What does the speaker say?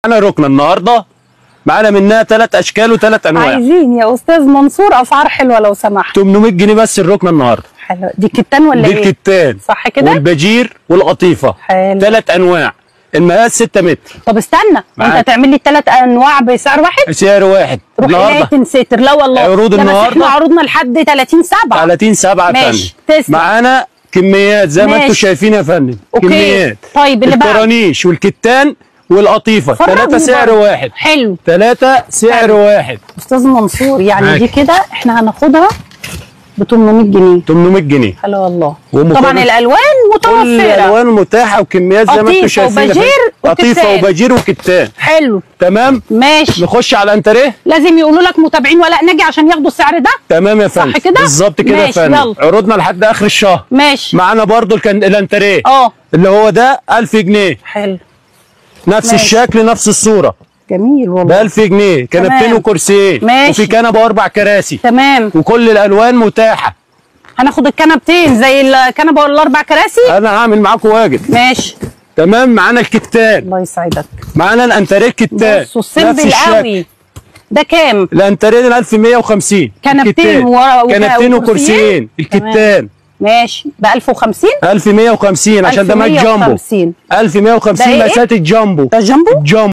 معانا ركنه النهارده، معانا منها 3 اشكال وثلاث انواع. عايزين يا استاذ منصور اسعار حلوة لو سمحت. 800 جنيه بس الركنه النهارده. حلو، دي الكتان ولا ايه؟ دي الكتان صح كده؟ والبجير والقطيفه. حلو، 3 انواع، المقاس 6 متر. طب استنى، انت هتعمل لي الثلاث انواع بسعر واحد؟ سعر واحد. روح الهي تنستر. لا والله عروض النهارده، احنا عروضنا لحد 30/7. 30/7 يا فندم. معانا كميات زي ما انتم شايفين يا فندم. okay. كميات. طيب اللي بعد الكرانيش والكتان والقطيفه، 3 سعر واحد. حلو، 3 سعر واحد. استاذ منصور يعني دي كده احنا هناخدها ب 800 جنيه. 800 جنيه. حلو والله. طبعا الالوان متوفرة، كل الالوان متاحة وكميات زي ما انتم شايفين. قطيفة وبجير وكتان. حلو تمام ماشي. نخش على الانتريه. لازم يقولوا لك متابعين ولاء ناجي عشان ياخدوا السعر ده. تمام يا فندم، صح كده؟ بالظبط كده يا فندم. عروضنا لحد اخر الشهر. ماشي. معانا برضو الانتريه اللي هو ده 1000 جنيه. حلو، نفس ماشي. الشكل نفس الصورة. جميل والله. ب 1000 جنيه، كنبتين وكرسيين. ماشي. وفي كنبة واربع كراسي. تمام. وكل الالوان متاحة. هناخد الكنبتين زي الكنبة والاربع كراسي. انا هعمل معاكم واجب. ماشي تمام. معانا الكتان. الله يسعدك. معانا الانتريه الكتان. بصوا simple قوي. ده كام؟ الانتريه ده 1150. كنبتين كنبتين وكرسيين الكتان. ماشي، ب 1050؟ 1150 عشان ده مات جامبو. 1150 مقاسات الجامبو. ده جامبو؟ جامبو.